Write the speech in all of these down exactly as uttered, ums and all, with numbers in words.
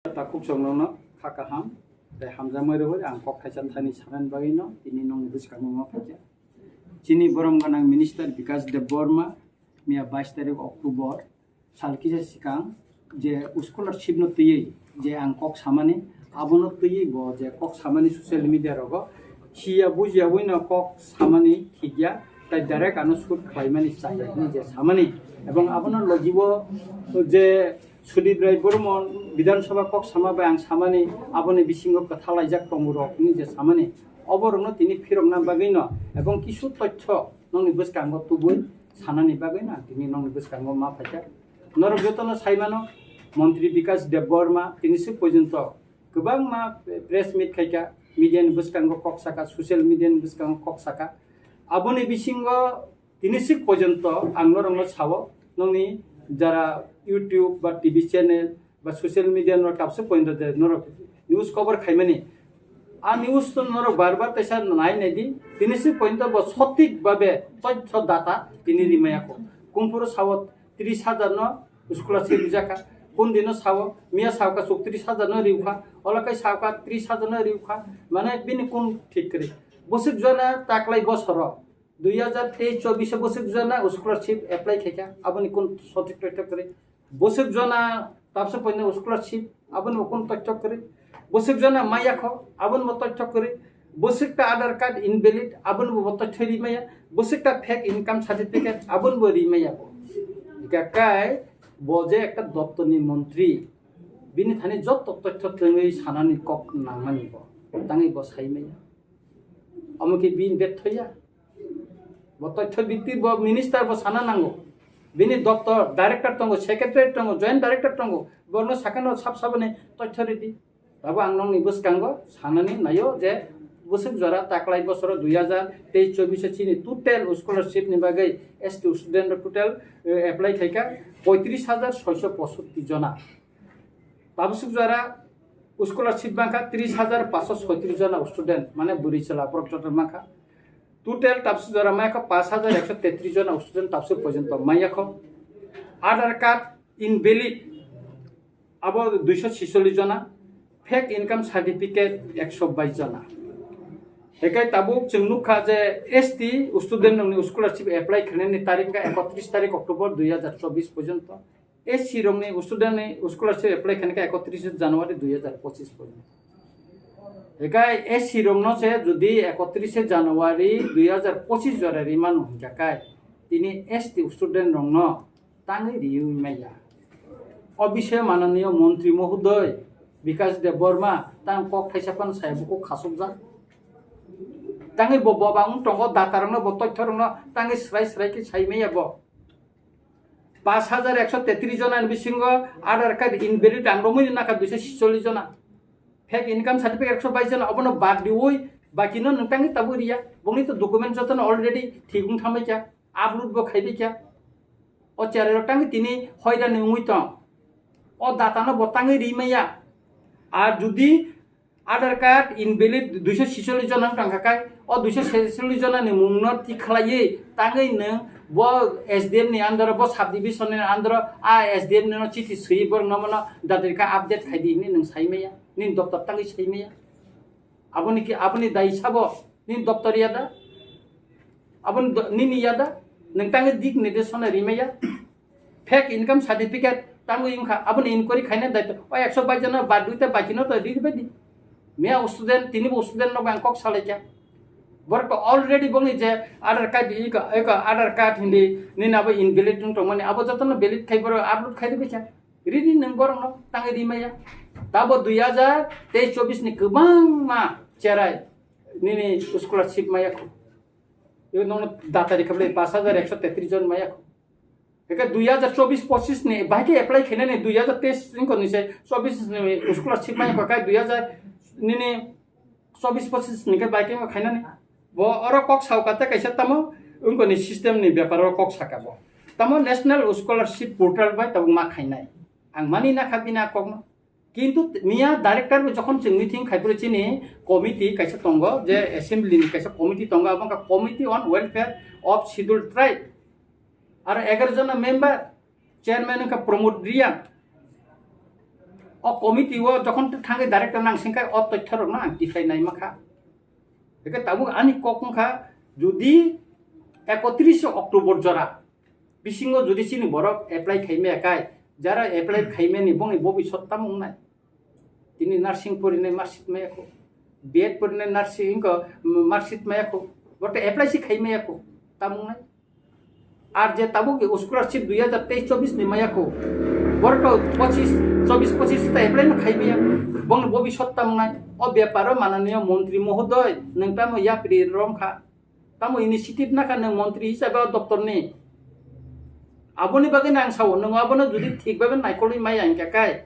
Takhuk chwngno kha kaham tei hamjakmai rwui ang kok thaisa thani sanani bagwino tini nokni bwskango ma phaikha. Chini borom gwnang minister Bikash Debbarma miya bais tarik October sal kisa swkang je scholarship no twiwi je ang kok samani, abono twiwi bo je kok samani social media rogo khiya bujiya wino kok samani khikya, tai direct ano shoot khlaimani chaya hwnwi je samani, ebong abono logibo je Sudip Rai Burman Bidhan Sabha kok sama bai ang samani, aboni bisingo kwthalaijak tongo rok hwnwi je samani, oborokno tini phirokna bagwino ebong kisu tothyo nokni bwskango tubui sanani bagwino ang tini nokni bwskango ma phaikha. Norok jotono saimano, Montri Bikash Debbarma tini swk porjonto kwbangma press meet khaikha, media ni bwskango kok saka, social media ni bwskango kok saka. Aboni bisingo tini swk porjonto ang norokno sao, nokni jara YouTube ba T V channel ba social media norok kabsa porjonto je norok news cover khaimani, a news to norok bar bar teisa nai nai di, tini swk porjonto bo sothik babe tothyo data tini rimaya kho. Kungphuru sao tris hajar no scholarship rijak kha. Kun dino sao, miya sao kha chwktris hajar no riu kha, ola kai sao kha tris hajar no riu kha. Mane bini kun thik kwrwi? Bwswk jona taklai bosoro dui hajar teis chobbish o bwswk jona scholarship apply khaikha, aboni kun sothik tothyo kwrwi? Bwswk jona tabsa poino scholarship, aboni bo kun tothyo kwrwi? Bwswk jona maya kho, aboni bo tothyo kwrwi? Bwswk ta Aadhaar card invalid, aboni bo tothyo rimaya? Bwswk ta fake income certificate, aboni bo rimaya bo? Hika kai bo je ekta doptorni montri, bini thani joto tothyo twngwi sanani kok nangmani bo, tangwi bo saimaya. Omo khe bini bethoya. Bo tothyo bikti bo minister bo sana nango. Bini doptor, director tongo, secretary tongo, joint director tongo. Borno sakano sab saboni tothyo ridi. Abo ang nokni bwskango sanani naio je bwswk jora taklai bosoro dui hajar teis chobbish o chini total scholarship ni bagwi S T student rok total, eh, apply khaikha poitris hajar soiso posotti jona. Tabuk suk jora scholarship bangkha tris hajar paanso soitris jona student, mane bwrwi chwla borok joto bangkha. Total tabuk suk jora maya kho paanch hajar ekso tetris jona student tabuk suk porjonto maya kho. Aadhaar card invalid abo duiso chisollis jona, fake income certificate ekso bais jona. Hekai tabuk chwng nukha je S T student rokni scholarship apply khlainani tarik wngkha ekotris tarik October dui hajar chobbish porjonto. S C rokni student ni scholarship apply khaina khe ekotris January dui hajar pochis porjonto. Hekai S C rokno se jodi ekotris January dui hajar pochis jora rimano hingkha kai, tini S T student rokno tangwi riwi maya. O bishe mananiyo montri mohodoy Bikash Debbarma tang kok thaisa phano saya bukhuk khasukjak. Tangwi bo bobang tongo, data rokno bo tothyo rokno tangwi srai srai khe sai maya bo. Paanch hajar ekso tetris jona ni bisingo Aadhaar card invalid ang romwi nakha duiso chisollis jona. Fake income certificate ekso bais jona, obono bad diwi bakino nwng tangwi tabuk riya. Bongni to document jotono already thik wng thambai kha, upload bo khaibai kha. O cherai rok tangwi tini hoirani wngwi tong. O data no bo tangwi ri maya. Ar jodi Aadhaar card invalid duiso chisollis jona wng tongkha kai, o duiso chisollis jona ni mung no thik khlaiwi tangwi nwng bo S D M ni under o, bo sub division ni under o, a S D M no chithi swiwi borok no mano data ka update khaidi hinwi nwng sai maya, nini doptor tangwi sai maya. Aboni ki, aboni dai sabo nini doptor ya da? Aboni do-, nini ya da? Nwng tangwi dik nirdesh sona rimaya. Fake income certificate tangwi wngkha, aboni inquiry khaina daityo. O ekso bais jona bad duita bakino to ri bai di. Miya student, tini bo student no bang kok salaikha. Borok to already bongni je Aadhaar card iko, iko Aadhaar card hindi nini abo invalid wng tongmani, abo jotono valid khai borok upload khai ribai kha. Ridi nwng borokno tangwi rimaya. Tabo dui hajar teis chobbish ni kwbangma cherai nini scholarship maya kho. Yo nokno data rikha bwle paanch hajar ekso tetris jon maya kho. Eke dui hajar chobbish pochis ni bahai khe apply khainani, dui hajar teis wngkha ni se chobbish ni scholarship maya kho kai dui hajar nini chobbish pochis ni khe bai khe khainani. Bo oro kok sao kate kaisa tamo wngkha ni system ni bepar o kok saka bo. Tamo National Scholarship Portal bai tabuk ma khainai. Ang mani na kha bini a kokno. Kintu miya director bo jokhon chwng meeting khai phuru chini committee kaisa tongo, je assembly ni kaisa committee tongo, abo wngkha Committee on Welfare of Scheduled Tribe. Aro egaroh jona member, chairman wngkha Pramod Reang. O committee o jokhon thangwi director nangsingkha, o totthorokno ang tikhlai naimakha. Hwnkhe tabuk ani kok wngkha, jodi ekotris October jora bisingo jodi chini borok apply khaimaya khai, jara apply khaimani bongni bobisot tamo wngnai? Tini nursing porinai marksheet maya kho, B Ed porinai nursing ko marksheet maya kho, bote apply si khaimaya kho, tamo wngnai? Ar je tabuk scholarship dui hajar teis chobis ni maya kho, borok to pochis, chobis pochis ta apply no khai maya, bongni bobisot tamo wngnai? O beparo mananiyo montri mohodoy, nwng tamo yapri romkha? Tamo initiative nakha nwng montri hisabe o doptor ni? Aboni bagwi nang sao, nwng abono jodi thik babe naikolwi maya hingkha kai,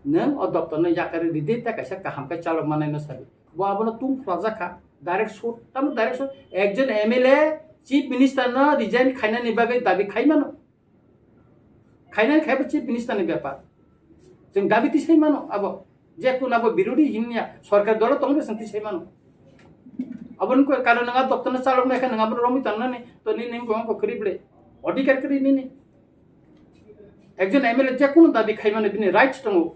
nwng o doptor no yakari ridi, ta kaisa kaham khe chalok manai no sabi. Bo abono tung phlajak kha, direct shoot, tamo direct shoot, ekjon M L A chief minister no resign khainani bagwi dabi khai mano. Khainani khaibo chief minister ni bepar. Chwng dabi tisai mano abo. Je kun abo birodi himya, sorkar dolo tongbo chwng tisai mano. Aboni ko karon nang doptor no chalok nai kha nang abo romwi tangnani, to ni ning ko ko krible. Odhikar kri nini. Ekjon M L A je kun dabi khai mano bini rights tongo.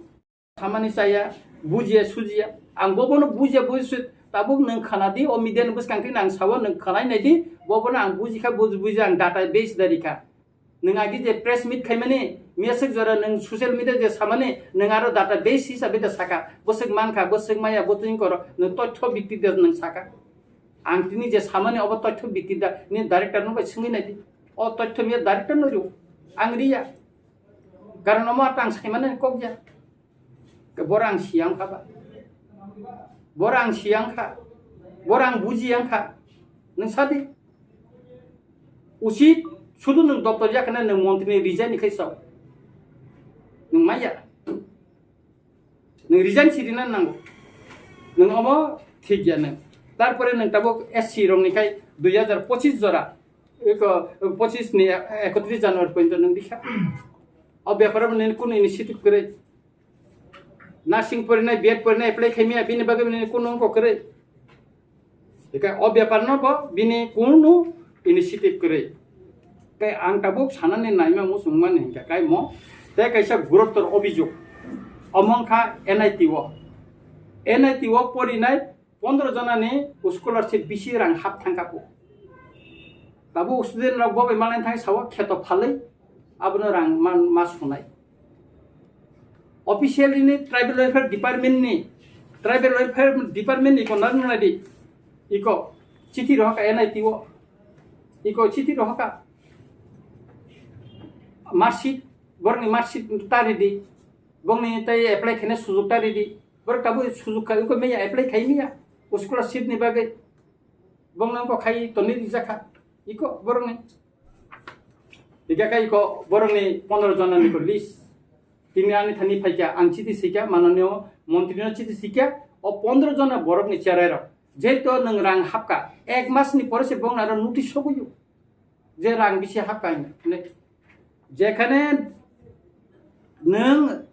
Samani chaya, bujiya, sujiya. Ang bo bono bujiya, bujiya, tabuk nwng khana di, o media ni bwskang twi nang sao, nwng khanai nai di, bo bono ang bujikha, buj-, buji ang data base dari kha. Nwng agi je press meet khaimani, miyaswk jora nwng social media je samani, nwng aro data base hisabe da saka, bwswk mankha, bwswk maya, bwtwing koro, nwng tothyo bikti da nwng saka. Ang tini je samani obo tothyo bikti da, ni director no bai swngwi nai di. O tothyo miya director no rw, ang riya. Karon omo ata ang saimani kok ya. Ke borang siang kha ba? Borang siang kha. Borang buji yang kha. Nwng sadi. Usit sudu nwng doptor yakna nwng montri ni resign ni khai sao. Nwng maya. Nwng resign sirina nango. Nwng omo thik ya nwng. Tarpore nwng tabuk S C rong ni khai dui hajar pochis jora. Eko pochis ni ekotris January pointo nwng dikha. O bepar nwng kunu initiative kore. Nursing porinai, B Ed porinai apply khaimaya, bini bagwi bini kunu wngkha kwrwi. Hwnkhe o bepar no bo bini kunu initiative kwrwi. Tei ang tabuk sanani naima muchungmani hwnkhe kaimo tei kaisa guruttor obijog. Omo wngkha N I T o. N I T o porinai pondro jona ni scholarship bisi rang hap thangkha po. Tabuk student rok bo bai malai thang sao kheto phalwi abono rang ma, ma sunai. Officially ni tribal welfare department ni, tribal welfare department ni konar nung nai di. Iko chiti rohaka N I T o. Iko chiti rohaka. Marksheet, borni marksheet tari di. Bongni tai apply khaina sujuk tari di. Borok tabuk sujuk khai, iko meya apply khai meya. Scholarship ni bagwi. Bongno wngkha khai tonwi rijak kha. Iko borokni. Hingkhe khe iko borokni pondro jona ni ko list. Tini ani thani phaikha, ang chiti sikha, mananiyo montri no chiti sikha, o pondro jona borokni cherai rok. Jehetu nwng rang hapkha, ek mas ni pore se bongno aro notice sogwi o. Je rang bisi hapkha hinwi. Jekhane nwng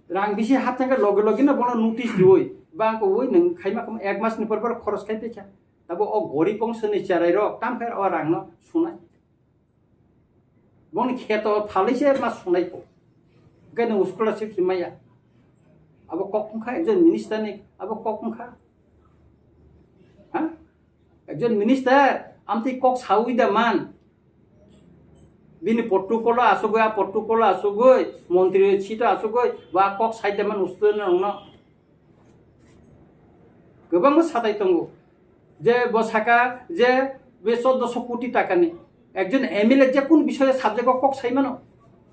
rang bisi hap thangkhe loge loge no bono notice riwi, bang kowi nwng khaima khaima ek mas ni por por khoros khai tongkha. Tabo o gorib bongso ni cherai rok tam khe o rang no sunai. Bongni kheto phalwi se ma sunai ko. Hwnkhe nwng scholarship se maya. Abo kok wngkha ekjon minister ni, abo kok wngkha. Ha? Ekjon minister amtwi kok sawi da man. Bini protocol o asugwi, a protocol o asugwi, montri seat o asugwi, ba kok sai da man usto no no. Kwbangma satai tongo. Je bo saka je be choddoso koti takani. Ekjon M L A je kun bisoyo subject o kok sai mano.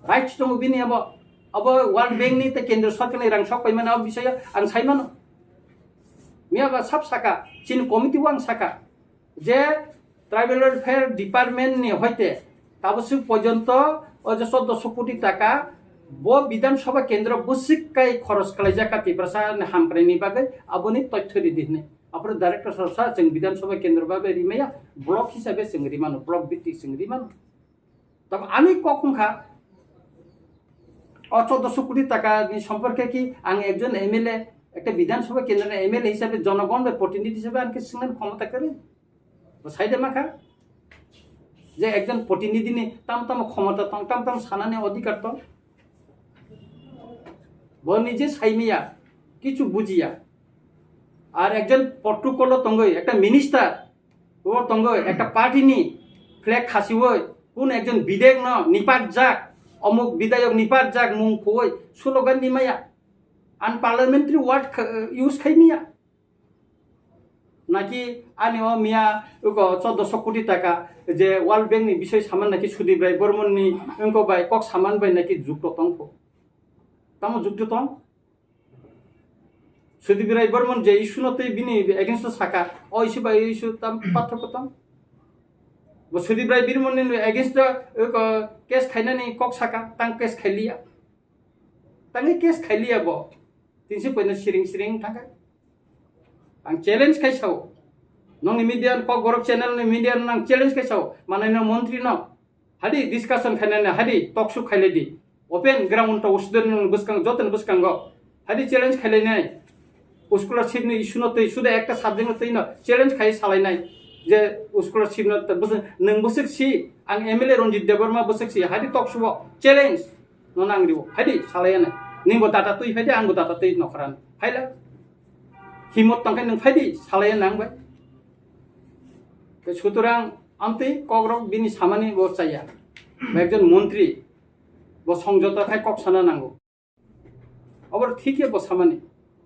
Rights tongo bini abo. Abo World Bank ni tei Kendra Sorkar ni rang sok pai mano abo bisoyo ang sai mano. Miya ba sab saka, chini committee o ang saka. Je Tribal Welfare Department ni hoite taboswk porjonto o je choddoso koti taka bo Bidhan Sabha kendro bwswk kai khoros khlaijak kha Tiprasa ni hamkrai ni bagwi, aboni tothyo ridi hwnwi. Aphuru director sir sa chwng Bidhan Sabha kendro bagwi rimaya, block hisabe chwng rimano, block bhitti chwng rimano. Tamo ani kok wngkha, o choddoso koti taka ni somporke ki ang ekjon M L A, ekta Bidhan Sabha kendro ni M L A hisabe jonogon bai protinidhi hisabe ang khe swngnani khomota kwrwi? Bo sai de ma kha je ekjon protinidhi ni tam tam khomota tong, tam tam sanani odhikar tong. Bo nije saimiya, kichu bujiya. Ar ekjon protocol o tongoi, ekta minister o tongoi, ekta party ni flag khasioi, kun ekjon bidek no nipat jak, omuk bidayok nipat jak mung khoi slogan ni maya, unparliamentary word kha- use khai miya. Naki ani o miya uko choddo so koti taka je World Bank ni bisoi saman naki Sudip Rai Bormon ni wngko bai kok saman bai naki jukto tongkho. Tamo jukto tong? Sudip Rai Bormon je issue no tei bini against o saka, o issue bai issue tam pathoko tong? Bo Sudip Rai Bormon ni against o uko case khainani kok saka, tang case khailiya. Tangwi case khailiya bo. Tinsi poino siring siring thangkha. Ang challenge khai sao. Nongni media, Kokborok channel ni media no ang challenge khai sao. Manai no montri no. Hadi discussion khainani, hadi talk show khailai di. Open ground to student no bwskang, joto ni bwskango. Hadi challenge khailainai. Scholarship ni issue no twi, suda ekta subject no twi no challenge khai salainai. Je scholarship no twi, bwswk, nwng bwswk si, ang M L A Ranjit Debbarma bwswk si, hadi talk show o challenge. No nang riwo. Phaidi, salaya nai. Ningbo data twi phaidi, angbo data twi nokharan. Phaila. Himot tongkhe nwng phaidi, salaya nang bai. Ke sutorang amtwi kokrok bini samani bo chaya. Ba ekjon montri. Bo songjota khai kok sana nango. Obor thik ya bo samani.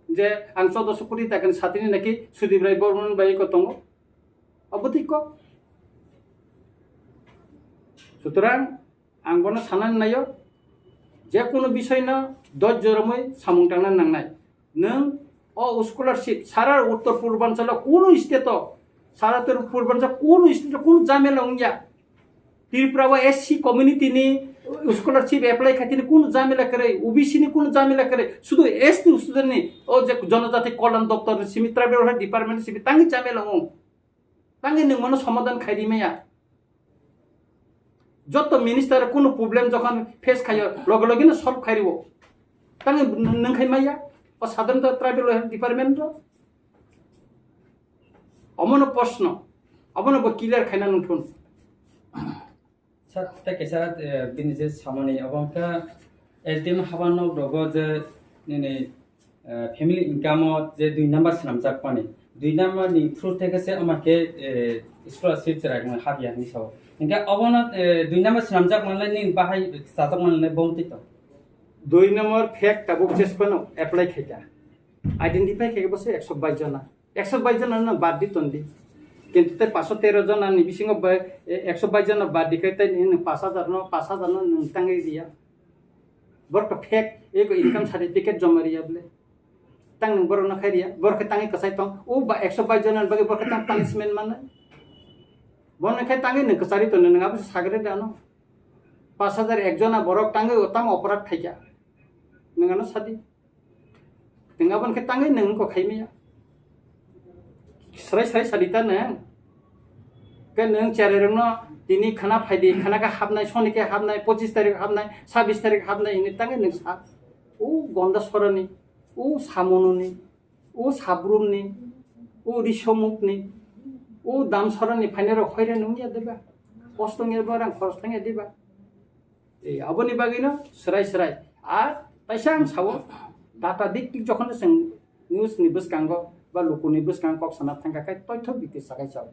Je ang choddo so koti takani satini naki Sudip Rai Bormon bai ko tongo. Obo thik kok. Sutorang Ang bono sanani naio, je kunu bisoi no dojjo romwi samung tangna nangnai. Nwng o scholarship sara Uttor Purbanchalo kunu state o, sara Uttor Purbanchal kunu state o kunu jamela wngya. Tripura o S C community ni scholarship apply khaitini kunu jamela kwrwi, O B C ni kunu jamela kwrwi, sudu S T student ni o je Jonojati Kolyan Doptor ni simi, Tribal Welfare Department ni simi tangwi jamela wng. Tangwi nwng mano somadan khairi maya. Joto minister kunu problem jokhon face khaio, loge loge no solve khairiwo. Tangwi nwng khai maya, o sadhan to Tribal Welfare Department to. Omono proshno, omono bo clear khaina nungthun. Sir, tei kaisa, eh, bini je samani abo wngkha S D M haba nok rogo je nini, eh, family income o je dui number swnamjak mani. Dui number ni through tei khe se ama khe, eh, scholarship chwrai rok hap ya hinwi sao. Hinkhe obono, eh, dui number swnamjak manlai nini bahai chajak manlai bo twi to. Dui number fake tabuk jesphano apply khaikha. Identify khaikha bo se ekso bais jona. Ekso bais jona no bad di tondi. Kintu tei paso tero jona ni bisingo bai, e, ekso bais jona bad di khai tei ni pash hajar no, pash hajar no nwng tangwi riya. Borok to fake, eko income certificate joma riya bole. Tang nwng borok no khai riya, borok khe tangwi kwchai tong. O ba ekso bais jona ni bagwi borok khe tang punishment mano. Bono khe tangwi nwng kwchari tono nwng abo se sagre dano. Pash hajar ek jona borok tangwi o tamo oporad khaikha. Nwng ano sadi. Nwng aboni khe tangwi nwng wngkha khai maya. Srai srai sadi ta nwng. Khe nwng cherai rokno tini khana phaidi, khana khe hapnai, soni khe hapnai, pochis tarik hapnai, sabis tarik hapnai hinwi tangwi nwng sa. O gonda soroni, o samononi, o sabrumni, o risomukni, o dam soroni phainai rok hoirai nungya deba. Kosto wngya deba, rang khoros thangya deba. E, aboni bagwino srai srai. Ar taisa ang sao, data dik tik jokhon chwng news ni bwskango ba lukuni bwskango kok sana thangkha khe toitho bikti sakai chao.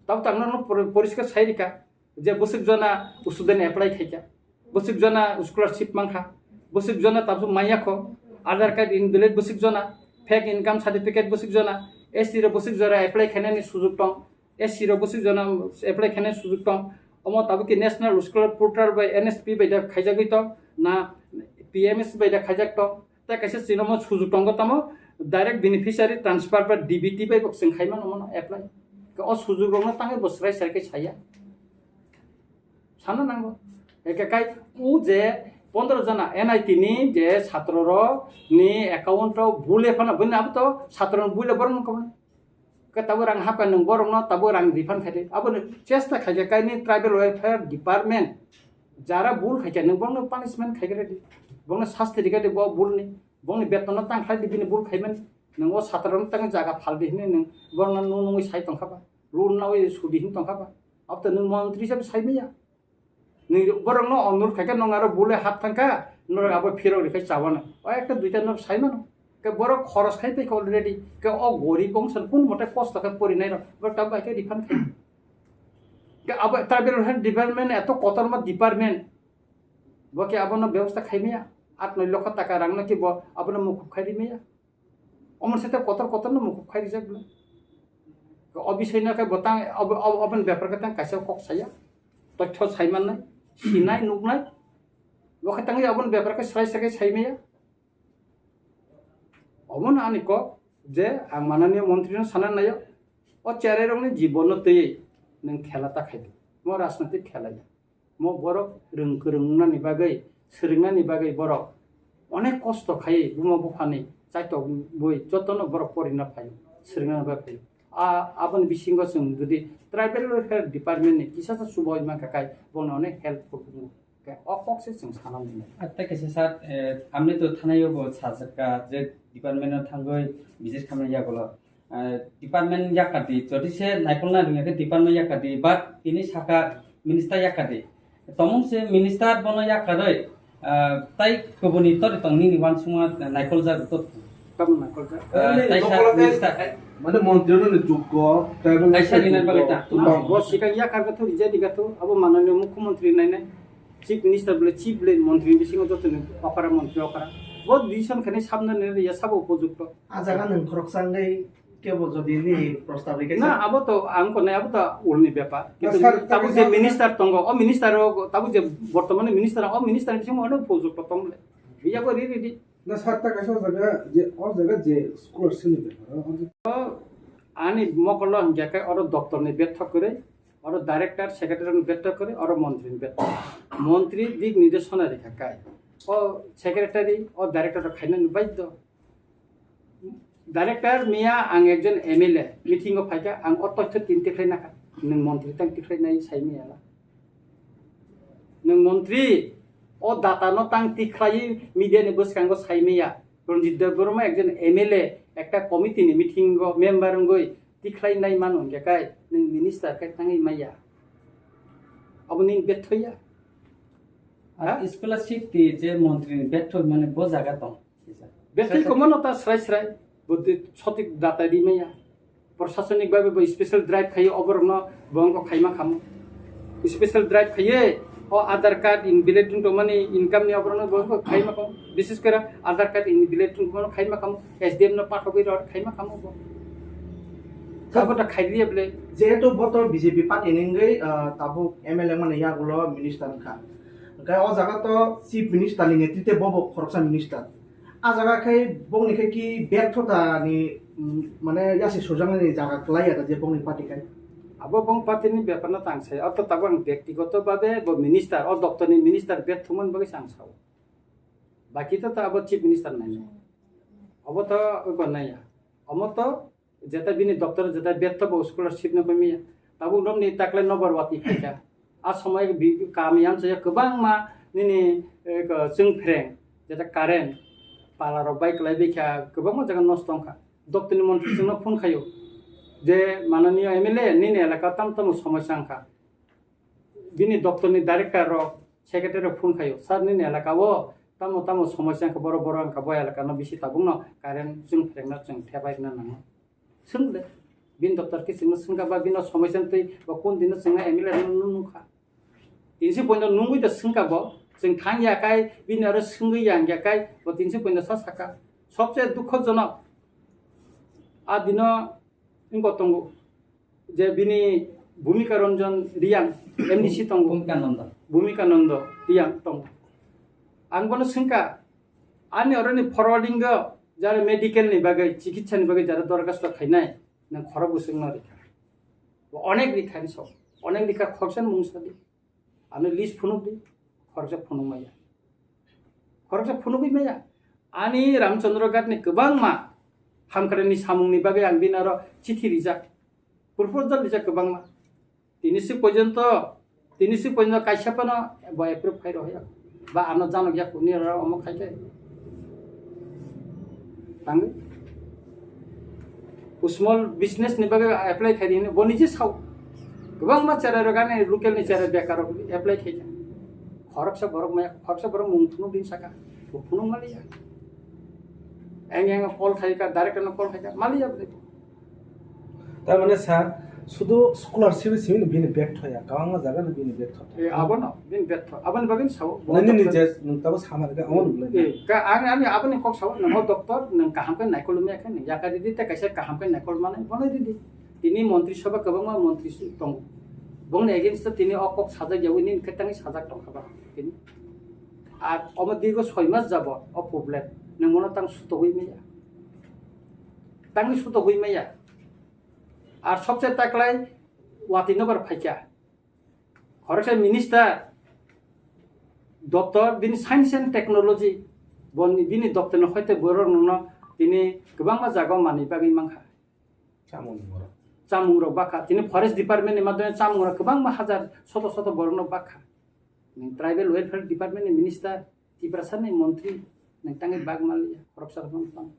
Tabuk tangno no por-, poriskar sai rika je bwswk jona student apply khaikha, bwswk jona scholarship mankha, bwswk jona tabuk manya kho, Aadhaar card invalid bwswk jona, fake income certificate bwswk jona, S T rok bwswk jora apply khainani sujug tong, S C rok bwswk jona apply khainai sujug tong. Omo tabuk ki National Scholar Portal bai N S P bai da khaijagwi tong, na P M S bai da khaijak tong. Tei kaisa chini omo sujug tongo tamo direct beneficiary transfer ba D B T bai bo chwng khai mano omono apply. Khe o sujug rokno tangwi bo srai srai khe saya. Sana nango. Eke kai o je pondro jona N I T ni je satro rok ni account o bule phano bini abo to satro ni bule borok no koboni. Khe tabuk rang hapkha nwng borokno tabuk rang refund khaidi. Aboni chesta khaikha kaini Tribal Welfare Department. Jara bul khaikha nwng borokno punishment khaikha di. Borokno sasti rikha di bo bulni. Borokni betonno tang khlai di bini bul khaimani. Nwng o satrano tang jaga phaldi hinwi nwng borokno nung nungwi sai tongkha ba. Rule nawi sudi hin tongkha ba. Abto nwng montri hisabe sai maya. Nwng borokno onurod khaikhe nwng aro bule hap thangkha, Norok abo phirok rikhai chabana. O ekta duita norok saimano. Ke borok khoros khai tei already. Ke o gorib bongso kun mote kosto khe porinai rok. Borok tabuk hai khe refund khai. Ke abo tribal welfare department eto kotorma department. Bo ke abono bebosta khai maya. At noi lokho taka rang no ke bo abono mukup khai ri maya. Omon sete kotor kotor no mukup khai rijak bwle. O bisai no khe bo tang, ob-, ob-, oboni bepar khe tang kaisa kok saya. Totho sai mannai, sinai, nuknai. Bo khe tangwi oboni bepar khe srai srai sai maya. Omono ani kok je ang mananiya montri no sana nayo. O cherai rokni jibon no twiwi nwng khela ta khai di. Mo rajnitik khela ya. Mo borok rwng kwrwng wngnani bagwi, swrwngnani bagwi borok onek kosto khai buma buphani chaitok bui jotono borok porina phai, swrwngna bagwi phai. A, aboni bisingo chwng jodi tribal welfare department ni kisa sa subo ima kha khai bono onek help khe o kok se chwng sana nai. Atta kaisa sir, eh, amni to thanai o bo sajak ka je department o thangwi visit khamna yagulo. Eh, department yakati, jodi se naikolna rwngya khe department yakati, but tini saka minister yakati. Tomung se minister bono yakarwi, ah, tai kubuni tori tong nini wansukma naikol jak to. Tamo naikol jak. Ah, tai sa minister. Mane montri no ni jukko, tribal taisa minister rinai bagwi jukko. Ta. Bo sikang yakar gatho, rijadi gatho, abo mananiya mukhyamantri nainai. Chief Minister bole chief bole montri bisingo joto ni opara montri okra. Bo decision khani sabna ni ya sabo upojukto. A jaga nwng khoroksa wngwi kebo jodi nini prostab rikhe na, abo to ang konai, abo to ulni bepar. Kintu sir, tabuk je minister tongo, o minister o tabuk je bortomani minister, o minister bisingo ono upojukto tong bole. Biya ko ri ri di. Na sir, ta kaisa o jaga je, o jaga je scholarship ni bepar, o je ani mokolo hingke kai oro doctor ni bethok kwrwi, oro director, secretary ni bethok kwrwi, oro montri ni bethok. Montri dik nirdesh hona rikha kai. O secretary, o director rok khainani baiddo. Director miya ang ekjon M L A meeting o phaikha, ang o totho tin tikhlai nakha. Nwng montri tang tikhlai nai sai miya la. Nwng montri, o data no tang tikhlai media ni bwskango sai miya. Ranjit Debbarma ekjon M L A, ekta committee ni meeting o member wngwi tikhlai nai mano hingke kai nwng minister kai tangwi maya. Abo nwng bethoya. Ha? Scholarship ti je montri ni betho mane bo jaga tong. Betho komono ta srai srai, bo sotik data ri maya. Prosasonik bhabe bo special drive khayo, oborokno bo wngkha khaima khamu. Special drive khaye, o Aadhaar card invalid wng tongmani income ni oborokno bo wngkha khaima khamu. Bises kore Aadhaar card invalid wng tongmani khaima khamu. S D M no pathogwi rw khaima khamu bo. Sabo ta khailiya bole. Jehetu bo to B J P party ni wngwi, ah, tabuk M L A mani yagulo minister wngkha. Hwnkhe o jaga to chief minister ni netrite bo bo khoroksa minister. A jaga khai bongni khai ki berthota ni, mm, mane yasi sojaknani jaga kwlai ya da je bongni party khai. Abo bong party ni bepar no tang sai. Abo to tabuk ang byaktigoto bhabe bo minister, o doptor ni minister berthumani bagwi se ang sao. Baki to, to abo chief minister nai. Abo to oko nai ya. Omo to Jeta bini doctor jeta betha bo scholarship no phaimaya. Tabuk romni taklai nobar wati khaikha. A somoi bi-, kami amchaya kwbangma nini, eh, ko-, chwng phreng, jeta current, pala rok bai kwlai bikha, kwbangma jaga nosto wngkha. Doctor ni montri chwngno phone khaio. Je mananiya M L A nini elaka tam tamo somosya wngkha. Bini doctor ni director rok, secretary rok phone khaio. Sir nini elaka o tamo tamo somosya wngkha, borok borok wngkha, bo elaka no bisi tabuk no current chwng phreng no chwng thebai rwna nango. Swng de. Bini doctor khe chwngno swngkha ba bini somosya twi ba kun dino chwngno M L A no nung nungkha. Tinsi poino nungwi da swngkha bo. Chwng thang ya kai bini aro swngwi yang ya kai bo tinsi poino sa saka. Sobse dukhojonok. A dino wngkha tongo. Je bini Bhumika Ranjan Riyang M D C tongo. Bhumika Nanda. Bhumika Nanda Riyang tongo. Ang bono swngkha, ani oroni forwarding o jara medical ni bagwi, chikitsa ni bagwi jara dorkhasto khainai, nang khorok bwswk no rikha. Bo onek rikha ni sok, onek rikha khoroksa ni mung sadi. Ano list phunuk di, khoroksa phunuk maya. Khoroksa phunugwi maya. Ani Ramchandra Ghat ni kwbangma hamkrai ni samung ni bagwi ang bini aro chithi rijak. Proposal rijak kwbangma. Tini si porjonto, tini si porjonto kaisa phano bo approve khai rohya. Ba ano janok yak ni aro omo khai khe. Tangwi. Small business ni bagwi apply khai di hino, bo nije sao. Kwbangma cherai rok ani local ni cherai bekar rok apply khai kha. Khoroksa borok maya, khoroksa borok mung phunuk din saka, bo phunuk maliya. Eng eng call khai ka, direct no call khai ka, maliya bwlai. Tar mane sir, sudu scholarship simi bini betho ya, kwbangma jaga no bini betho. E, abono, bini betho. Aboni bagwi sao, bo nini doctor nije, nung tabo sama ka, amo nung lai. E, ka, ang, ani aboni kok sao, nang o doctor, nang kaham khe naikol maya khe, nang yaka didi, te kaisa kaham khe naikol mane, bono didi. Tini montri sabha kwbangma montri si tongo. Bongni against o tini o kok sajak yawi nini khe tangwi sajak tongkha ba tini. Ar omo dirgo soi mas jabot o problem. Nang bono tang sutogwi maya. Tangwi sutogwi maya. Ar sobse taklai watwi nobar phaikha. Khoroksa minister doptor bini science and technology boni bini doptor no hoite borok no tini kwbangma jaga o manwi bagwi mankha. Chamung borok. Chamung rok bakha. Tini forest department ni madhyome chamung rok kwbangma hajar soto soto borok no bakha. Nang tribal welfare department ni minister, Tiprasa ni montri, nang tangwi bak maliya, khoroksa rok no tang.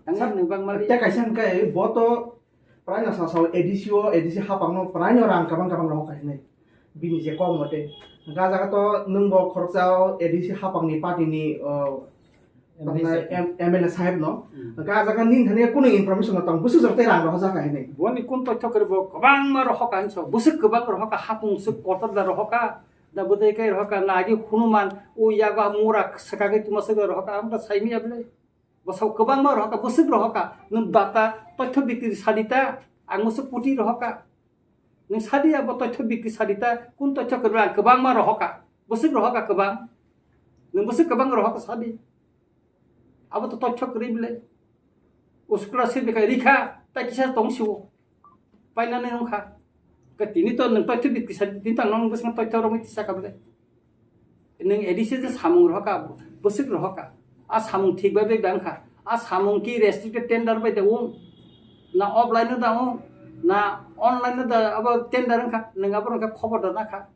Tangwi nang bak maliya. Tei kaisa hwnkhe bo to prai no sa sao A D C o, A D C hapang no prai no rang kabang kabang rok kahinai. Bini je kok mote. Ga jaga to nung bo khoroksa o A D C hapang ni party ni, o, M L A tamna side. M-, M L A saheb no. Hmm. Ga jaga nin thani kunu information no tang. Busu jor tei rang rok jaka hinai. Boni kun totho kare bo kwbangma rohoka hinso. Busu kwbang rohoka hapung suk kotor da rohoka. Da budai kai rohoka nagi hunuman. O yaga mura sakagwi tuma suk rohoka. Ang da saimi able. Bosok kwbangma rohoka, bwswk rohoka, nwng data toitho bikri sadita, ang bwswk puti rohoka. Nwng sadi abo toitho bikri sadita, kun toitho kwrwi ang kwbangma rohoka, bwswk rohoka kwbang. Nwng bwswk kwbang rohoka sadi. Abo to toitho kwrwi bile. O scholarship bikha rikha, tai kisa tong siwo. Painani wngkha. Ke tini to nwng toitho bit kisa, tini to nwng bwswk toitho romwi tisa ka bwle. Nwng A D C je samung rohoka, bwswk rohoka. A samung thik bai bai wngkha. A samung ki restricted tender bai da wng. Na offline no da wng. Na online no da abo tender wngkha. Nwng abo wngkha khobor da nakha.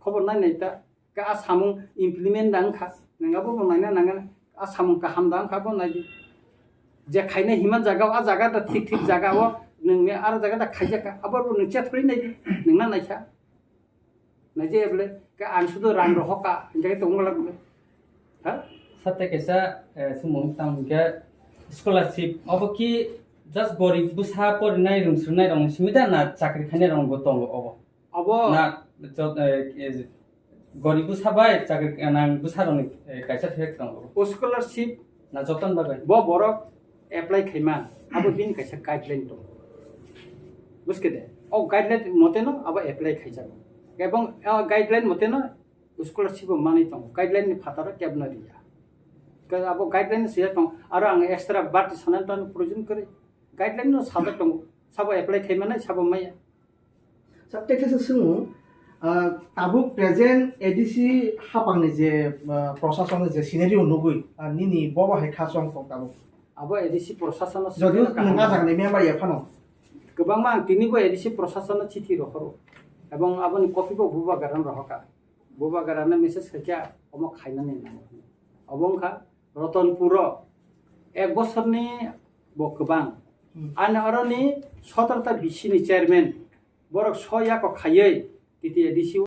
Khobor nai nai ta. Ka a samung implement da wngkha, nwng abo bo naina nangani. A samung kaham da wngkha bo naidi. Je khaina hima jaga o, a jaga da thik thik jaga o, nwng ni aro jaga da khaijak kha. Abo bo nwng chet phuri naidi, nwng na naikha. Naidi eble, ka ang sudo rang rohoka, hingke tongwla bole. Ha? Sate kaisa, eh, sumung tang hingke scholarship, abo ki just gorib bwsa porinai rwng swrwngnai rok ni simi da na chakri khainai rok bo tongo obo? Abo na, jot-, eh, eh, gorib bwsa bai chakri nang bwsa rokni, eh, kaisa thek tongo. O scholarship na joton bagwi bo borok apply khaima, abo bini kaisa guideline tongo. Buske de? O guideline mote no abo apply khaijago. Ebong o guideline mote no scholarship bo manwi tongo. Guideline ni phataro kebno riya. Ke abo guideline siya tong, aro ang extra barti sanani tong proyojon kwrwi. Guideline no sajak tongo. Sabo apply khaimanai, sabo maya. Sir, tei khe se swngo, ah, tabuk present A D C hapangni je, ah, prosason je scenario nugui, ah, nini bobo hai kha chwng kok tabuk? Abo A D C prosasono Jodi swngo nwng kaham. Ajak ni member ya phano? Kwbangma ang tini bo A D C prosasono chithi rohoro. Ebong aboni copy bo bubagra no rohoka. Bubagra no message khaikha omo khainani nango. Obo wngkha Ratanpuro ek bosorni bo kwbang. Hmm. Ani oroni sotorta B C ni chairman, borok so yako khaiwi T T A D C o